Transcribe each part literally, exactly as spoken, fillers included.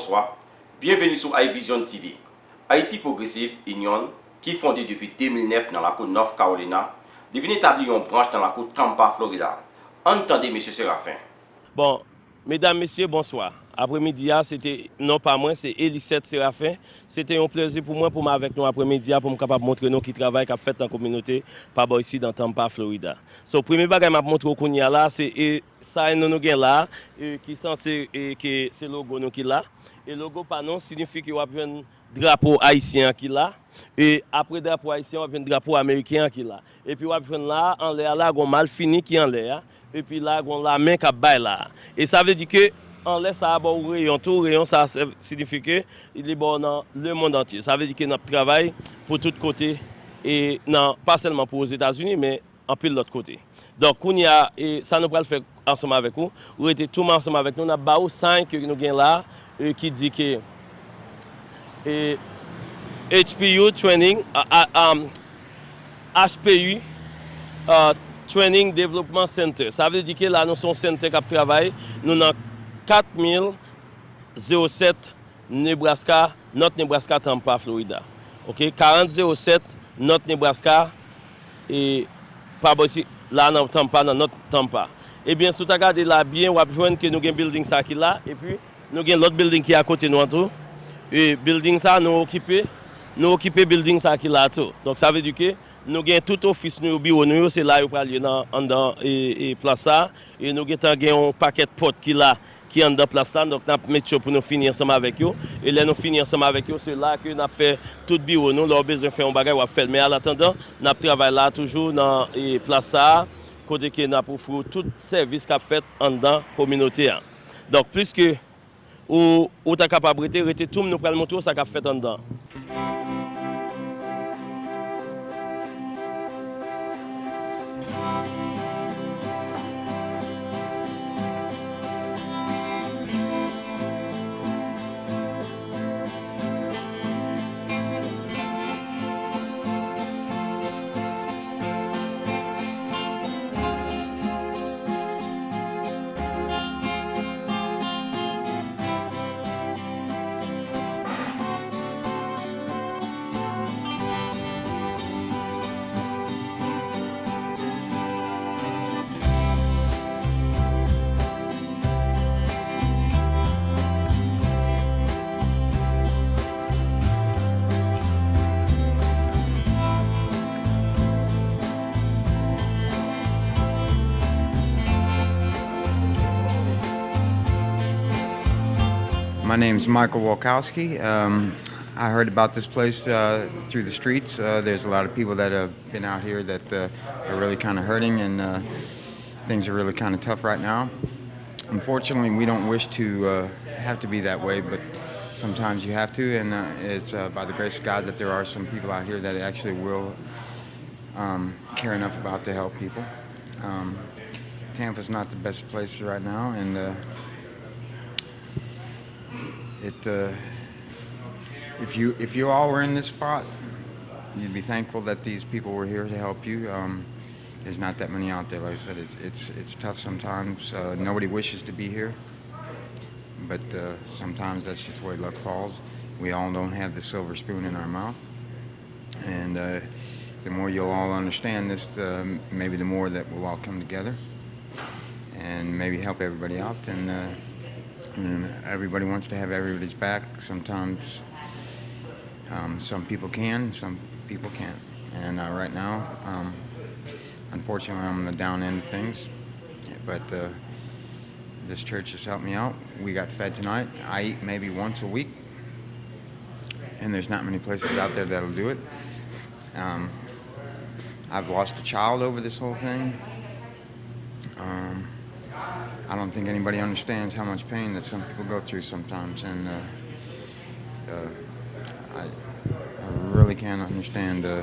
Bonswa. Byenveni sou iVision T V. Haiti Progressive Union, ki fonde depi de mil nèf nan lakou North Carolina, li vin etabli yon branch nan lakou Tampa, Florida. Ann tande mesye Séraphin. Bon, medam, mesye, bonswa. Apremidi a, se te non pa mwen, se Elisette Séraphin. Se te yon plezi pou mwen pou m avèk nou apremidi a pou m kapab montre nou ki travay k ap fèt nan kominote pa bò isit nan Tampa, Florida. So, premye bagay m ap montre w kounye a la, se, e, sa nou, nou gen la, e, ki sanse, e, ke se logo nou ki la. E logo pa nou siyifi ke w ap jwenn drapo ayisyen an ki la. E apre drapo ayisyen an, w ap jwenn drapo ameriken an ki la. Epi w ap jwenn la, anlè a la, gon malfini ki anlè a. Epi la, gon lamen k ap bay la. E sa vle di ke anlè sa a ba w reyon tou, reyon sa a sèv-, siyifi ke li ba w nan lemonn antye. Sa vle di ke n ap travay pou tout kote, e nan, pa sèlman pou Ozetazini, men anpil lòt kote. Donk, kounye a, e, sa nou pral fè ansanm avèk ou, rete tou ansanm avèk nou, n ap ba ou sign ke nou gen la, e, ki di ke, e, H P U Training, a, a, um, H P U, uh, Training Development Center. Sa vle di ke la, nou se yon center k ap travay, nou nan kat mil zewo sèt Nebraska, North Nebraska, Tampa, Florida. Ok, karant zewo sèt North Nebraska, e pa bò isit, la nan Tampa, nan North Tampa. Ebyen, si w ta gade la byen, w ap jwenn ke nou gen building sa ki la, epi nou gen lòt building ki akote nou an tou. E building sa, nou okipe, nou okipe building sa ki la tou. Donk, sa vle di ke nou gen tout ofis nou yo, biwo nou yo, se la yo pral ye nan, anndan, e, e plas sa. E nou gentan gen yon pakèt pòt ki la, ki anndan plas la. Donk, n ap make sure pou nou fini ansanm avèk yo. E lè nou fini ansanm avèk yo, se la ke n ap fè tout biwo nou. Lè w bezwen fè yon bagay, w ap fè l. Men alatandan, n ap travay la toujou nan, e, plas sa a, kote ke n ap ofri w tout sèvis k ap fèt anndan kominote a. Donk, pliske ou, ou ta kapab rete, rete tou, nou pral montre w sa k ap fèt anndan. My name's Michael Wolkowski. Um, I heard about this place, uh, through the streets. Uh, there's a lot of people that have been out here that, uh, are really kinda hurting, and, uh, things are really kinda tough right now. Unfortunately, we don't wish to, uh, have to be that way, but sometimes you have to, and, uh, it's, uh, by the grace of God that there are some people out here that actually will, um, care enough about to help people. Um, Tampa's not the best place right now, and, uh, it, uh, if you, if you all were in this spot, you'd be thankful that these people were here to help you. Um, there's not that many out there. Like I said, it's, it's, it's tough sometimes. Uh, nobody wishes to be here, but, uh, sometimes that's just the way luck falls. We all don't have the silver spoon in our mouth. And, uh, the more you'll all understand this, uh, maybe the more that we'll all come together and maybe help everybody out. And, uh, and everybody wants to have everybody's back. Sometimes, um, some people can, some people can't. And, uh, right now, um, unfortunately, I'm on the down end of things. But, uh, this church has helped me out. We got fed tonight. I eat maybe once a week. And there's not many places out there that'll do it. Um, I've lost a child over this whole thing. Um, I don't think anybody understands how much pain that some people go through sometimes, and, uh, uh, I, I really can't understand, uh,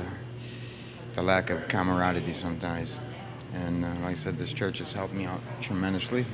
the lack of camaraderie sometimes. And, uh, like I said, this church has helped me out tremendously.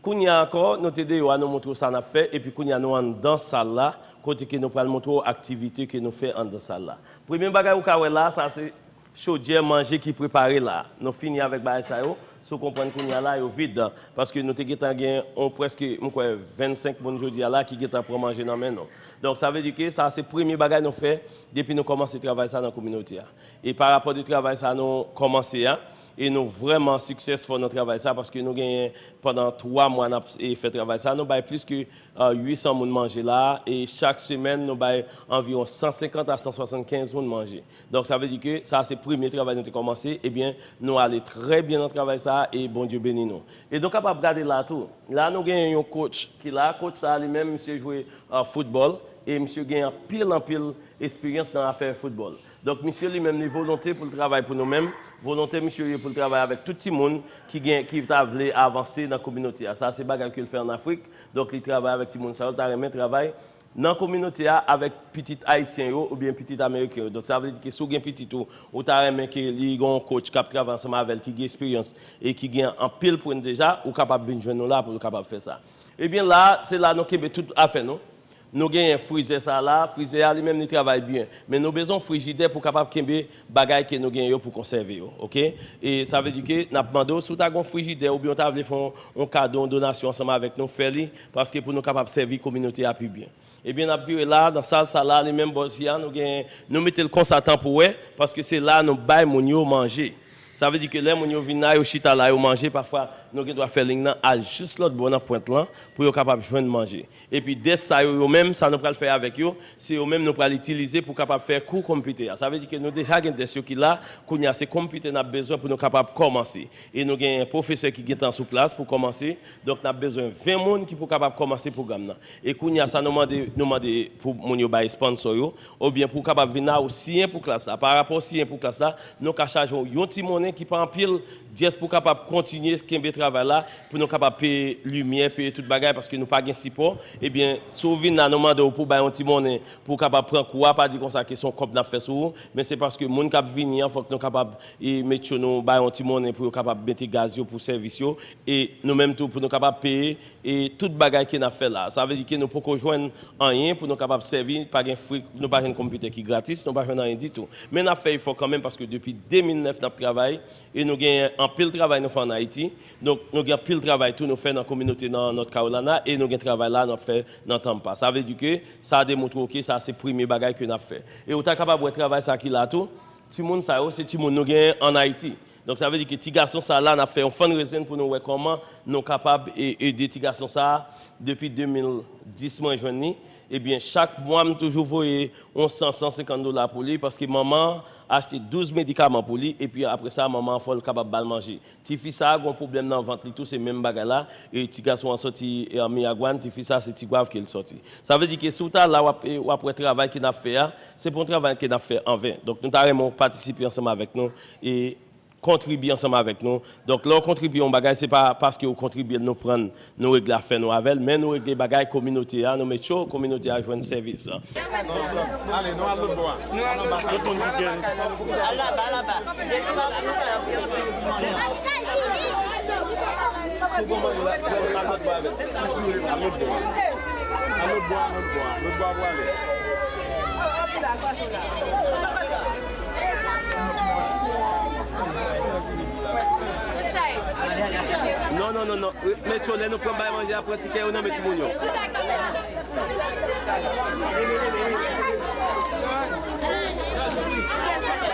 Kounye a ankò, nou te deyò a, nou montre w sa n ap fè, epi kounye a nou anndan sal la, kote ke nou pral montre w aktivite ke nou fè anndan sal la. Premye bagay ou ka wè la, sa se Chodyè manje ki prepare la. Nou fini avèk bagay sa yo. Si w konprann kounye a la, yo vid. Paske nou te gentan gen on prèske, m kwè, vennsenk moun jodi a la ki gentan pran manje nan men nou. Donk, sa vle di ke sa se premye bagay nou fè depi nou kòmanse travay sa nan kominote a. E pa rapò de travay sa nou kòmanse a, e nou vrèman successful nan travay sa, paske nou genyen pandan twa mwa n ap, e, fè travay sa, nou bay plis ke, e, uit san moun manje la, e chak semèn nou bay anviwon san senkant a san swasannkenz moun manje. Donk, sa vle di ke sa se premye travay nou te kòmanse, ebyen, nou ale trè byen nan travay sa, e Bondye beni nou. E nou kapab gade la tou. La, nou genyen yon coach ki la, coach sa li menm, misye jwe, e, foutbòl, e misye gen anpil, anpil esperyans nan afè foutbòl. Donk, misye li menm, li volonte pou l travay pou nou menm, volonte misye ye pou l travay avèk tout timoun ki gen, ki ta vle avanse nan kominote a. Sa se bagay ke l fè ann Afrik. Donk, li travay avèk timoun sa yo, l ta renmen travay nan kominote a avèk pitit ayisyen yo oubyen pitit ameriken yo. Donk, sa vle di ke si w gen pitit ou, ou ta renmen ke li gen yon coach k ap travay ansanm avè l, ki gen esperyans e ki gen anpil pwen deja, ou kapab vin jwenn nou la pou nou kapab fè sa. Ebyen, la, se la nou kenbe tout afè nou. Nou genyen frizè sa la, frizè a li menm li travay byen. Men nou bezwen frijidè pou kapab kenbe bagay ke nou genyen yo pou konsève yo, oke? E sa vle di ke n ap mande w si w ta gen yon frijidè oubyen w ta vle fè yon, yon kado, yon donasyon ansanm avèk nou, fè li, paske pou nou kapab sèvi kominote a pi byen. Ebyen, n ap vire la, nan sal sa la, li menm bò isi a, nou gen, nou mete l konsa tanpouwè, paske se la nou bay moun yo manje. Sa vle di ke lè moun yo vin la, yo chita la, yo manje, pafwa nou gen dwa fè liy nan al jis lòt bò nan pwent lan pou yo kapab jwenn manje. Epi dès sa yo, yo menm, sa nou pral fè avèk yo, se yo menm nou pral itilize pou kapab fè kou konpitè a. Sa vle di ke nou deja gen dès yo ki la, kounye a se konpitè n ap bezwen pou nou kapab kòmanse. E nou gen pwofesè ki gentan sou plas pou kòmanse. Donk, n ap bezwen ven moun ki pou kapab kòmanse pwogram nan. E kounye a sa nou mande, nou mande pou moun yo bay sponsò yo, oubyen pou w kapab vin la, ou siyen pou klas la. Pa rapò w siyen pou klas la, nou ka chaje w yon ti monnen ki pa anpil, jis pou w kapab kontinye kenbe travay la, pou nou kapab peye limyè, peye tout bagay, paske nou pa gen sipò. Ebyen, si w vin la, nou mande w pou w bay yon ti monnen, pou w kapab pran kou a, pa di konsa ke se yon kòb n ap fè sou ou, men se paske moun k ap vini an, fòk nou kapab, e, make sure nou ba yo yon ti monnen pou yo kapab mete gaz yo, pou sèvis yo, e nou menm tou pou nou kapab peye, e, tout bagay ke n ap fè la. Sa vle di ke nou poko jwenn anyen pou nou kapab sèvi, pa gen fri, nou pa jwenn konpitè ki gratis, nou pa jwenn anyen ditou. Men n ap fè efò kanmenm paske depi de mil nèf n ap travay, e nou gen anpil travay nou fè ann Ayiti. Donk, nou gen anpil travay tou nou fè nan kominote nan North Carolina, e nou gen travay la n ap fè nan Tampa. Sa vle di ke sa demontre w ke sa se premye bagay ke n ap fè. E ou ta kapab wè travay sa ki la tou. Timoun sa yo, se timoun nou gen ann Ayiti. Donk, sa vle di ke ti gason sa la, n ap fè yon fundraising pou nou wè kòman nou kapab e-, ede ti gason sa a. Depi de mil dis, mwen jwenn li. Ebyen, chak mwa, m toujou voye yon san, san senkant dola pou li, paske manman an achte douz medikaman pou li, epi apre sa, manman an fò l kapab ba l manje. Tifi sa a gen yon pwoblèm nan vant li tou, se menm bagay la. E ti gason an sòti, e, Miragwàn, tifi sa a se Tigwav ke l sòti. Sa vle di ke si w ta la, w ap, e, w ap wè travay ke n ap fè a, se pa yon travay ke n ap fè anven. Donk, nou ta renmen w patisipe ansanm avèk nou e kontribye ansanm avèk nou. Donk, lè w kontribye yon bagay, se pa paske w kontribye l, nou pran l, nou regle afè nou avè l, men nou regle bagay kominote a, nou make sure kominote a jwenn sèvis. Ale, nou al lòt bò a. Tout moun ki gen. Al laba, al laba. Al lòt bò a. Al lòt bò a, al lòt bò a, lòt bò a pou ale. Non, non, non, non. Met yo, lè nou pran bay manje a, pran tikè yo nan men timoun yo. Ou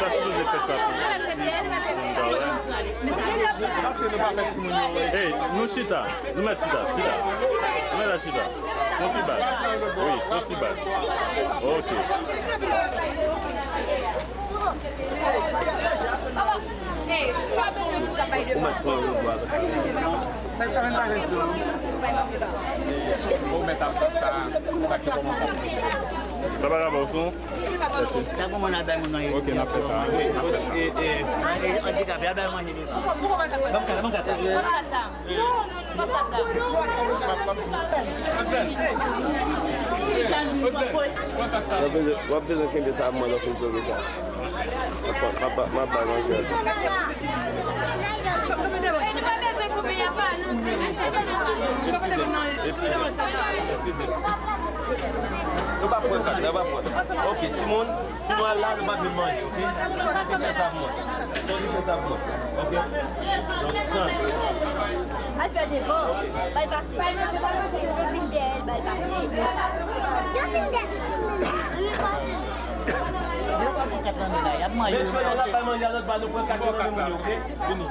ta sipoze fè sa pou, si moun ta wè. Pase nou pa fè timoun yo. Hey, nou chita. Nou mèt chita, chita. Nou mèt la chita. Fon ti bag. Wi, fon ti bag. Ok. Ou mèt pran yon bwa. Ou mèt ap fè sa, sa ki kòmanse ap fè. Sa pa grave, ou son? Sa bon, mwen al bay moun nan. Ok, n ap fè sa. N ap fè sa. E, e, e, andikape, al bay manje devan. Ban m kata, ban m kata. Non, non, non, non, papa. W ap bezwen, w ap bezwen kenbe sa pou mwen lè w fin plonje sa. M ap, m ap, m ap bay manje a tou. Eskize, eskize, eskize. Nou pa pran kat la, nou pa pran. Ok, timoun, si nou al la, nou pa vin manje, ok? Fè sa pou mwen. Fè sa pou mwen, ok? Donk, pran. Al fè devan. Bay pase. Yo vin dèyè l, bay pase. Yo vin dèyè. Yo pa pran kat nan men la, y ap manje. Mesye, lè n ap bay manje a lòt ba, nou pran kat yo nan men moun yo, ok? Vini.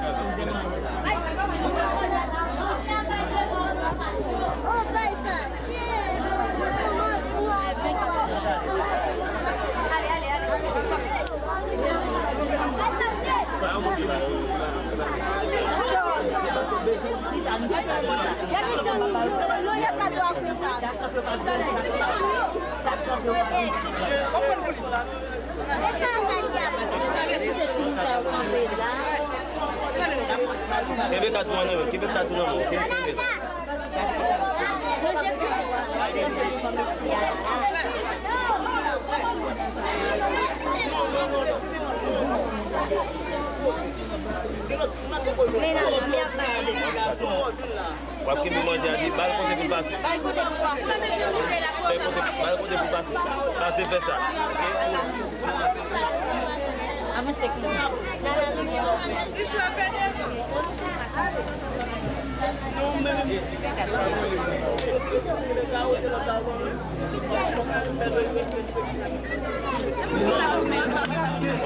Oh, bay pase. Kenbe kat mwen nan men, kenbe kat ou nan men, ok? Kenbe. W ap kenbe manje a di, ba l kote pou l pase. Ba l kote pou l pase. Fè kote, ba l kote pou l pase. Pase fè sa. Ok? Avanse kou. Ban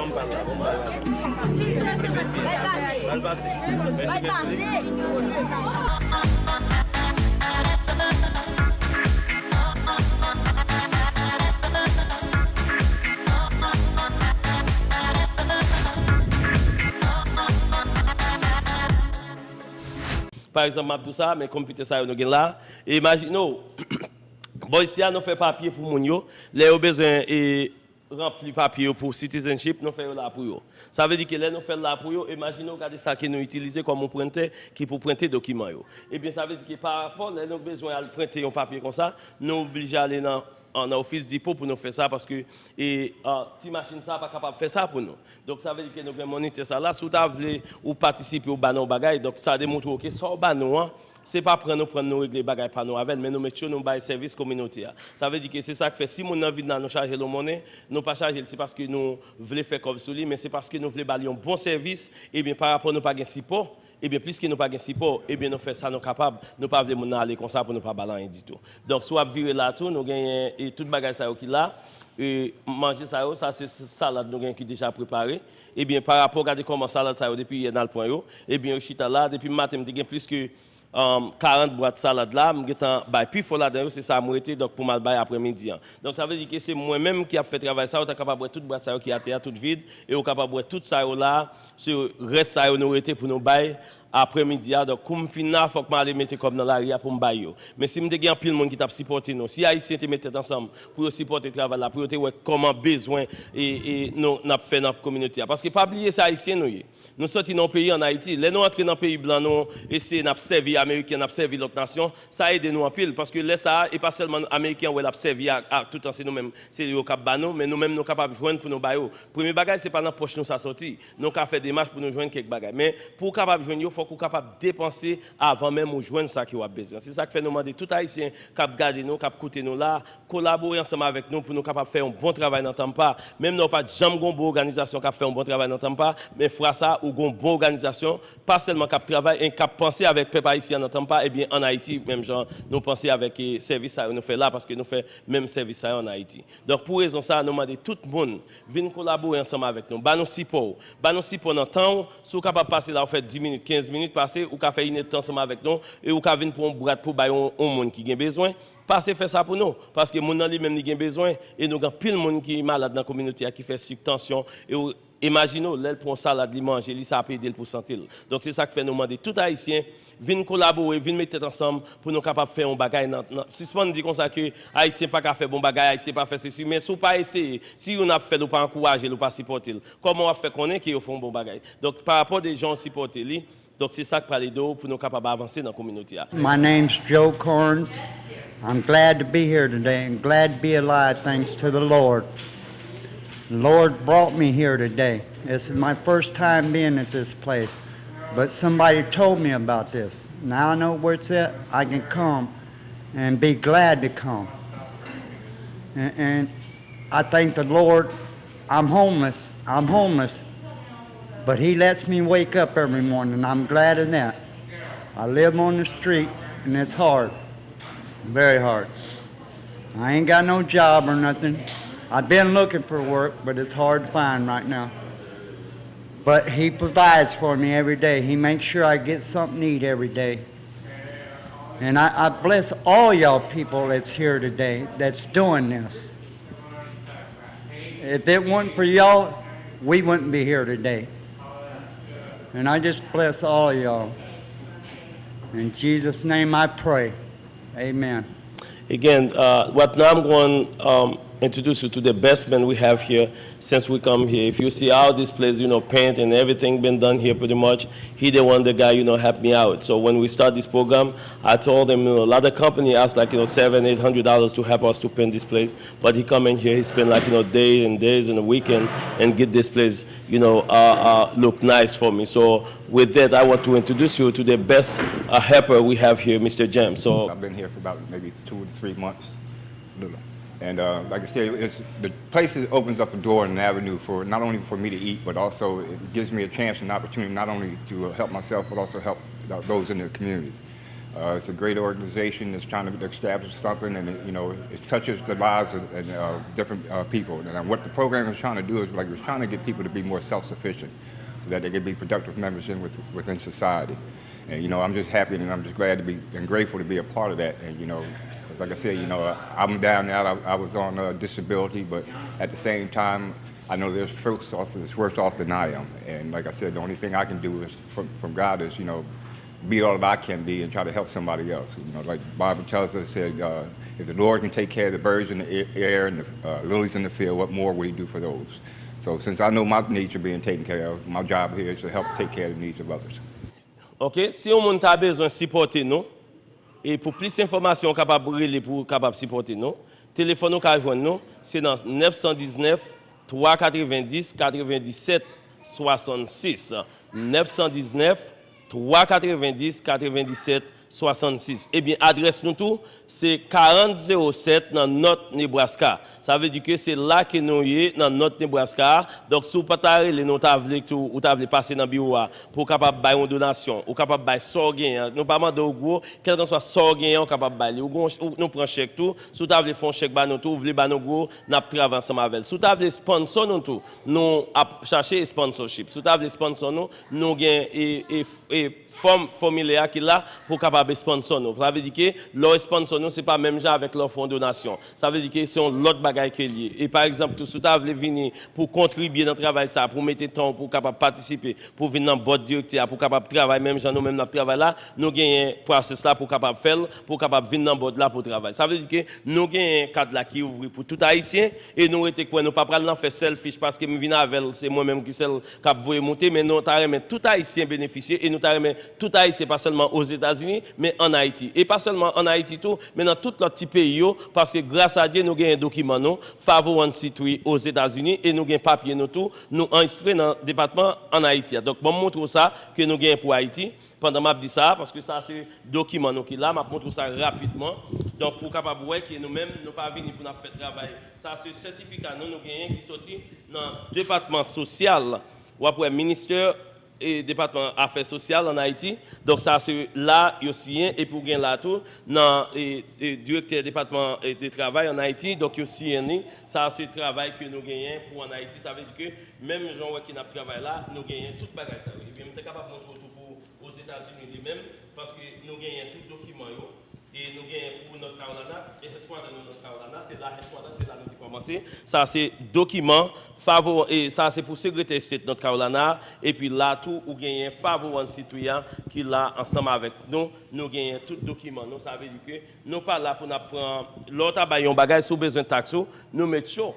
m pale la, ban m pale la. Bay pase. Bay pase. Bay pase. Pa egzanp, m ap di w sa, men konpitè sa yo nou gen la. E imajine w, bò isi a, nou fè papye pou moun yo. Lè yo bezwen, e, ranpli papye yo pou citizenship, nou fè yo la pou yo. Sa vle di ke lè nou fè l la pou yo, imajine w gade sa ke nou itilize kòm yon prentè ki pou prente dokiman yo. Ebyen, sa vle di ke parapò, lè nou bezwen al prente yon papye konsa, nou oblije ale nan, an, nan ofis dipo pou nou fè sa, paske, e, a, ti machin sa pa kapab fè sa pou nou. Donk, sa vle di ke nou gen monitè sa la. Si w ta vle ou patisipe, ou ba nou yon bagay, donk sa demontre w ke sa w ba nou an, se pa pran nou pran, nou regle bagay pa nou avè l, men nou make sure nou bay sèvis kominote a. Sa vle di ke se sa k fè si moun nan vin la, nou chaje l yon monnen, nou pa chaje l, se paske nou vle fè kòb sou li, men se paske nou vle ba l yon bon sèvis, ebyen, parapò nou pa gen sipò, ebyen, pliske nou pa gen sipò, ebyen, nou fè sa nou kapab, nou pa vle moun nan ale konsa pou nou pa ba l anyen ditou. Donk, si w ap vire la tou, nou genyen, e, tout bagay sa yo ki la, e, manje sa yo, sa se salad nou gen ki deja prepare. Ebyen, parapò, gade kòman salad sa yo, depi yè n al pran yo, ebyen, yo chita la, depi maten, m te gen plis ke, um, karant bwat salad la, m gentan bay pi fò ladan yo, se sa m rete, donk, pou m al bay aprèmidi an. Donk, sa vle di ke se mwen menm ki ap fè travay sa, ou ta kapab wè tout bwat sa yo ki atè a, tout vid, e ou kapab wè tout sa yo la, se rès sa yo nou rete pou nou bay aprèmidi a. Donk, kou m fin la, fòk m ale mete kòb nan lari a pou m bay yo. Men si m te gen anpil moun ki t ap sipòte nou, si Ayisyen te met tèt ansanm pou yo sipòte travay la, pou yo te wè kòman bezwen e, e nou, n ap fè nan kominote a. Paske pa bliye se Ayisyen nou ye. Nou sòti nan yon peyi ann Ayiti. Lè nou antre nan peyi blan, nou eseye, n ap sèvi Ameriken, n ap sèvi lòt nasyon, sa ede nou anpil. Paske lè sa a, e pa sèlman Ameriken an wè l ap sèvi a, a toutan se nou menm, se yo k ap ba nou, men nou menm nou kapab jwenn pou nou ba yo. Premye bagay, se pa nan pòch nou sa sòti. Nou ka fè demach pou nou jwenn kèk bagay. Men pou w kapab jwenn yo, fòk ou kapab depanse avan menm ou jwenn sa ke w ap bezwen. Se sa k fè nou mande tout Ayisyen k ap gade nou, k ap koute nou la, kolabore ansanm avèk nou pou nou kapab fè yon bon travay nan Tampa. Menm lè w pa t janm gon bon òganizasyon k ap fè yon bon travay nan Tampa, men fwa sa a, ou gon bon òganizasyon, pa sèlman k ap travay, e k ap panse avèk pèp ayisyen an nan Tampa, ebyen, ann Ayiti, menm jan nou panse avèk, e, sèvis sa yo nou fè la, paske nou fè menm sèvis sa yo ann Ayiti. Donk, pou rezon sa a, nou mande tout moun vin kolabore ansanm avèk nou, ba nou sipò w, ba nou sipò nan tan w, si w kapab pase la, w fè dis minit, kenz minit, pase, ou ka fè inèdtan ansanm avèk nou, e ou ka vin pran yon bwat pou bay yon, yon moun ki gen bezwen, pase fè sa pou nou, paske moun nan li menm li gen bezwen, e nou gen anpil moun ki malad nan kominote a, ki fè sik, tansyon, e ou, imajine w, lè l pran yon salad, li manje, li sa ap ede l pou sante l. Donk, se sa k fè nou mande tout Ayisyen vin kolabore, vin met tèt ansanm pou nou kapab fè yon bagay nan, nan, sispann di konsa ke Ayisyen pa ka fè bon bagay, Ayisyen pa fè sesi, men si w pa eseye, si youn ap fè l, ou pa ankouraje l, ou pa sipòte l, kòman w ap fè konnen ke yo fè yon bon bagay? Donk, parapò de jan w sipòte li, Donk, se sa k pral ede w pou nou kapab avanse nan kominote a. My name's Joe Corns. I'm glad to be here today and glad to be alive thanks to the Lord. The Lord brought me here today. This is my first time being at this place, but somebody told me about this. Now I know where it's at. I can come and be glad to come. And, and I thank the Lord. I'm homeless. I'm homeless. But He lets me wake up every morning. I'm glad of that. I live on the streets, and it's hard. Very hard. I ain't got no job or nothing. I've been looking for work, but it's hard to find right now. But He provides for me every day. He makes sure I get something to eat every day. And I, I bless all y'all people that's here today that's doing this. If it weren't for y'all, we wouldn't be here today. And I just bless all y'all. In Jesus' name I pray. Amen. Again, uh, what now I'm going um, introduce you to the best man we have here since we come here. If you see how this place, you know, paint and everything been done here pretty much, he the one the guy, you know, helped me out. So when we start this program, I told him, you know, a lot of company ask like, you know, seven, eight hundred dollars to help us to paint this place. But he come in here, he spend like, you know, day and days and a weekend and get this place, you know, uh, uh, look nice for me. So with that, I want to introduce you to the best uh, helper we have here, Mister James. So I've been here for about maybe two to three months. Little. And uh, like I said, it's, the place is, opens up a door and an avenue for not only for me to eat, but also it gives me a chance and opportunity not only to uh, help myself, but also help th- those in the community. Uh, it's a great organization that's trying to establish something, and it, you know, it touches the lives of and, uh, different uh, people. And what the program is trying to do is like it's trying to get people to be more self-sufficient, so that they can be productive members in with, within society. And you know, I'm just happy and I'm just glad to be and grateful to be a part of that. And you know, 'cause like I said, you know, I'm down there. I, I was on uh, disability, but at the same time, I know there's folks off that's worse off than I am. And like I said, the only thing I can do is from, from God is you know, be all that I can be and try to help somebody else. You know, like the Bible tells us, said, uh, if the Lord can take care of the birds in the air and the uh, lilies in the field, what more will He do for those? So since I know my needs are being taken care of, my job here is to help take care of the needs of others. Ok, si yon moun ta bezwen sipòte nou, e pou plis enfòmasyon, ou kapab rele pou ou kapab sipòte nou. Telefòn ou ka jwenn nou, se nan nèf san diznèf, twa katrevenndis, katrevenndisèt, swasannsis. Nèf san diznèf, twa katrevenndis, katrevenndisèt, swasannsis. Ebyen, adrès nou tou, se karant zewo sèt nan North Nebraska. Sa vle di ke se la ke nou ye nan North Nebraska a. Donk, si w pa ta rele nou, ou ta vle tou, ou ta vle pase nan biwo a pou w kapab bay yon donasyon, ou kapab bay sa w genyen an. Nou pa mande w gwo, kèlkanswa sa w genyen an, ou kapab bay li. Ou gon, ou, nou pran chèk tou. Si w ta vle fè yon chèk ba nou tou, ou vle ba nou gwo, n ap travay ansanm avè l. Si w ta vle sponsor nou tou, nou ap chache sponsorship. Si w ta vle sponsor nou, nou gen e, e, e, fòm, fòmilè a ki la pou w kapab sponsor nou. Sa vle di ke lè w sponsor nou, se pa menm jan avèk lè w fè yon donasyon. Sa vle di ke se yon lòt bagay ke l ye. E pa egzanp tou, si w ta vle vini pou w kontribye nan travay sa a, pou w mete tan w pou w kapab patisipe, pou w vin nan bòd direktè a, pou w kapab travay menm jan nou menm n ap travay la, nou genyen pwosès la pou w kapab fè l, pou w kapab vin nan bòd la pou w travay. Sa vle di ke nou genyen kad la ki ouvri pou tout Ayisyen, e nou rete kwè nou pa pral nan fè sèlfish paske m vin avè l, se mwen menm ki sèl k ap voye moute, men nou ta renmen tout Ayisyen benefisye, e nou ta renmen tout Ayisyen, pa sèlman Ozetazini, men ann Ayiti. E pa sèlman ann Ayiti tou, men nan tout lòt ti peyi yo, paske gras a Dye nou genyen dokiman nou, five oh one C three Ozetazini, e nou gen papye nou tou, nou anrejistre nan depatman ann Ayiti a. Donk, ban m montre w sa ke nou genyen pou Ayiti, pandan m ap di sa a, paske sa se dokiman nou ki la, m ap montre w sa rapidman. Donk, pou w kapab wè ke nou menm, nou pa vini pou n ap fè travay. Sa se sètifika nou, nou genyen ki soti nan depatman sosyal. W ap wè ministè e depatman afè sosyal ann Ayiti. Donk, sa se la yo siyen, epi w gen la tou nan e, e, direktè depatman e, de travay ann Ayiti. Donk, yo siyen li. Sa se travay ke nou genyen pou ann Ayiti. Sa vle di ke menm jan w wè ke n ap travay la, nou genyen tout bagay sa yo. Ebyen, m te kapab montre w tou pou Ozetazini li menm, paske nou genyen tout dokiman yo. E nou genyen pou North Carolina, e headquarter nou North Carolina, se la headquarter, se la nou te kòmanse. Sa se dokiman five oh one, e sa se pou Secretary State North Carolina, epi la tou ou genyen five oh one C three a ki la ansanm avèk nou. Nou genyen tout dokiman nou, sa vle di ke nou pa la pou n ap pran, lè w ta bay yon bagay, si w bezwen taks ou, nou met yo.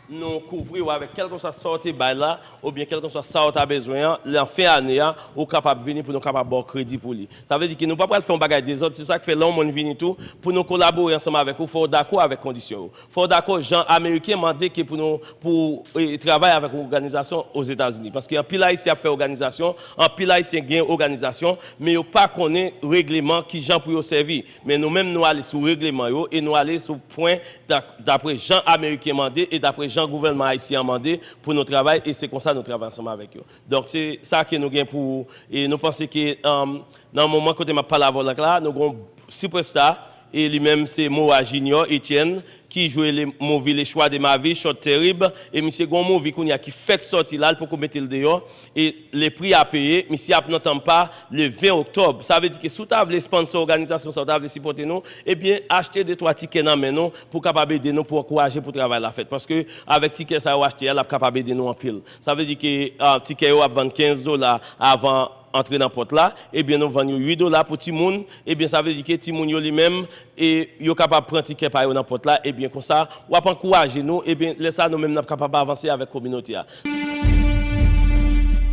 Nou kouvri w avèk kèlkeswa sa w te bay la, oubyen kèlkeswa sa w ta bezwen an, nan fen ane a, ou kapab vini pou nou kapab ba w kredi pou li. Sa vle di ke nou pa pral fè yon bagay dezòd, se sa k fè lè yon moun vini tou, pou nou kolabore ansanm avèk ou, fò w dakò avèk kondisyon yo. Fò w dakò jan Ameriken mande ke pou nou, pou, e, travay avèk yon òganizasyon Ozetazini. Paske anpil Ayisyen ap fè òganizasyon, anpil Ayisyen gen òganizasyon, men yo pa konnen regleman kijan pou yo sèvi. Men nou menm, nou ale sou regleman yo e nou ale sou pwen da-, dapre jan Ameriken mande e dapre jan gouvènman ayisyen an mande pou nou travay, e se konsa nou travay ansanm avèk yo. Donk, se sa ke nou gen pou, e nou panse ke, um, nan moman kote m ap pale avè w la, nou gen yon superstar, e li menm se Mora Junior Etienne, ki jwe le movie Le Choix de ma vie, Chòt Tèrib, e misye gen yon movie kounye a ki fèk sòti la, l poko mete l deyò, e Le Prix à payer, misye ap nan Tampa le ven oktòb. Sa vle di ke si w ta vle sponsor òganizasyon sa, w ta vle sipòte nou, ebyen, achte de twa tikè nan men nou pou kapab ede nou, pou ankouraje pou travay la fèt. Paske avèk tikè sa yo achte a, l ap kapab ede nou anpil. Sa vle di ke, ah, tikè yo ap vann kenz dola avan antre nan pòt la, ebyen, nou vann yo uit dola pou timoun, ebyen, sa vle di ke timoun yo li menm, e yo kapab pran tikè pa yo nan pòt la, ebyen, konsa, w ap ankouraje nou, ebyen, lè sa, nou menm, n ap kapab avanse avèk kominote a.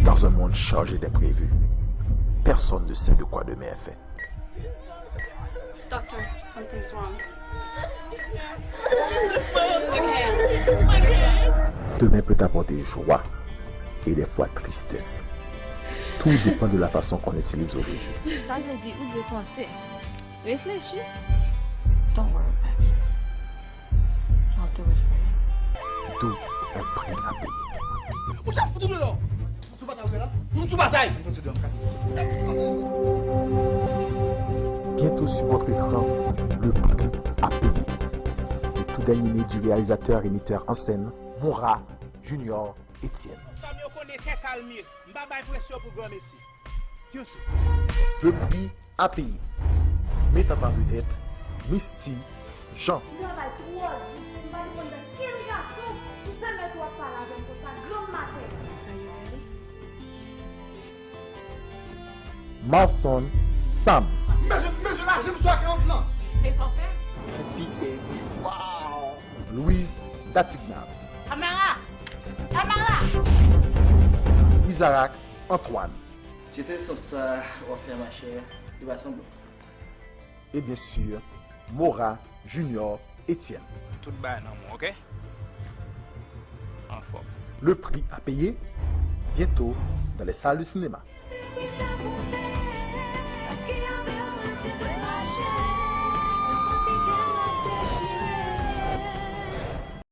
Dans un monde chargé d'imprévus, personne ne sait de quoi demain est fait. Doctor, something's wrong. Demain peut apporter joie et des fois tristesse. Tout dépend de la façon qu'on utilise aujourd'hui. Sa vle di ou dwe panse, reflechi. Don't worry about it. I'll do it for you. D'où un prix à payer. Ou ja fout ou deyò! Sou batay ou fè la? Ou sou batay! Bientôt sur votre écran, le prix à payer. Le tout dernier né du réalisateur et metteur en scène, Mora Junior Etienne. Fanm yo konnen tè kalmye, m pa bay presyon pou granmesi. Le prix à payer. Mettant en vedette, Misty Jean. M travay twò di, m pa depann de kenn gason pou pèmèt ou ap pale avè m konsa granm maten. Marson Sam. M bezwen, m bezwen lajan m sou akawont lan. Se sa w fè? Big Daddy. Wow. Louise Datignav. Tamara! Tamara! Isaac Antoine. Se te sant sa w ap fè, machè, li pa sanble. Et bien sûr, Mora Junior Etienne. Tout bay nan mwen, oke? Anfòm. Le prix à payer, bientôt dans les salles de cinéma.